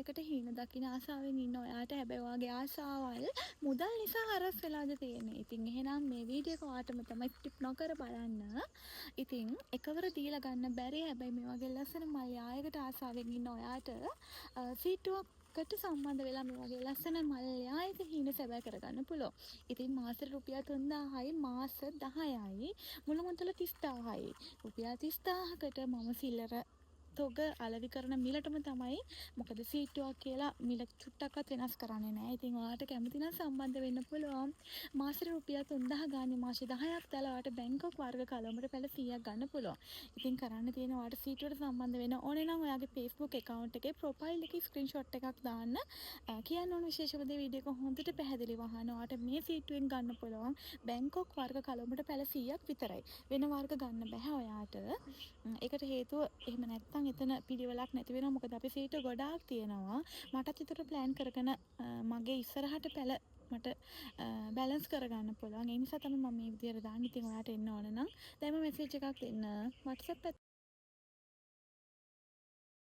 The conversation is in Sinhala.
යායකට හීන දකින ආසාවෙන් ඉන්න ඔයාට, හැබැයි ඔයාගේ ආසාවල් මුදල් නිසා හරස් වෙලාද තියෙන්නේ? ඉතින් එහෙනම් මේ වීඩියෝ එක ඔයාටම තමයි, ස්කිප් නොකර බලන්න. ඉතින් එකවර දීලා ගන්න බැරි, හැබැයි මේ වගේ ලස්සන මල් යායකට ආසාවෙන් ඉන්න ඔයාට සීට්ටුවකට සම්බන්ධ වෙලා මේ වගේ ලස්සන මල් යායක හීන සැබෑ කරගන්න පුළුවන්. ඉතින් මාසෙට රුපියල් 3000යි, මාස 10යි, මුළු මුදල 30,000යි. රුපියල් 30,000කට මම සිල්ලර තොග අලෙවි කරන මිලටම තමයි. මොකද සීට්ටුවක් කියලා මිල චුට්ටක්වත් වෙනස් කරන්නේ නෑ. ඉතින් ඔයාලට කැමති නම් සම්බන්ධ වෙන්න පුළුවන්. මාසෙට රුපියල් 3000 ගානේ මාස 10ක් දාලා ඔයාලට බැංකොක් වර්ග කලවමට පැල 100ක් ගන්න පුළුවන්. ඉතින් කරන්න තියෙන, ඔයාලට සීට්ටුවට සම්බන්ධ වෙන්න ඕනේ නම් ඔයාගේ Facebook account එකේ ප්‍රොෆයිල් එකේ ස්ක්‍රීන්ෂොට් එකක් දාන්න. කියන්න ඕන විශේෂම දේ, වීඩියෝ එක හොඳට පැහැදිලිව අහන්න. ඔයාලට මේ සීට්ටුවෙන් ගන්න පුළුවන් බැංකොක් වර්ග කලවමට පැල 100ක් විතරයි. වෙන වර්ග ගන්න බැහැ ඔයාට. ඒකට හේතුව එහෙම නැත්තම් එතන පිළිවෙලක් නැති වෙනවා. මොකද අපි සීට්ටු ගොඩාක් තියෙනවා. මටත් ඒතර ප්ලෑන් කරගෙන මගේ ඉස්සරහට පැල මට බැලන්ස් කරගන්න පුළුවන්. ඒ නිසා තමයි මම මේ විදියට දාන්නේ. ඉතින් ඔයාට එන්න ඕන නම් දැන්ම මෙසේජ් එකක් දෙන්න WhatsApp.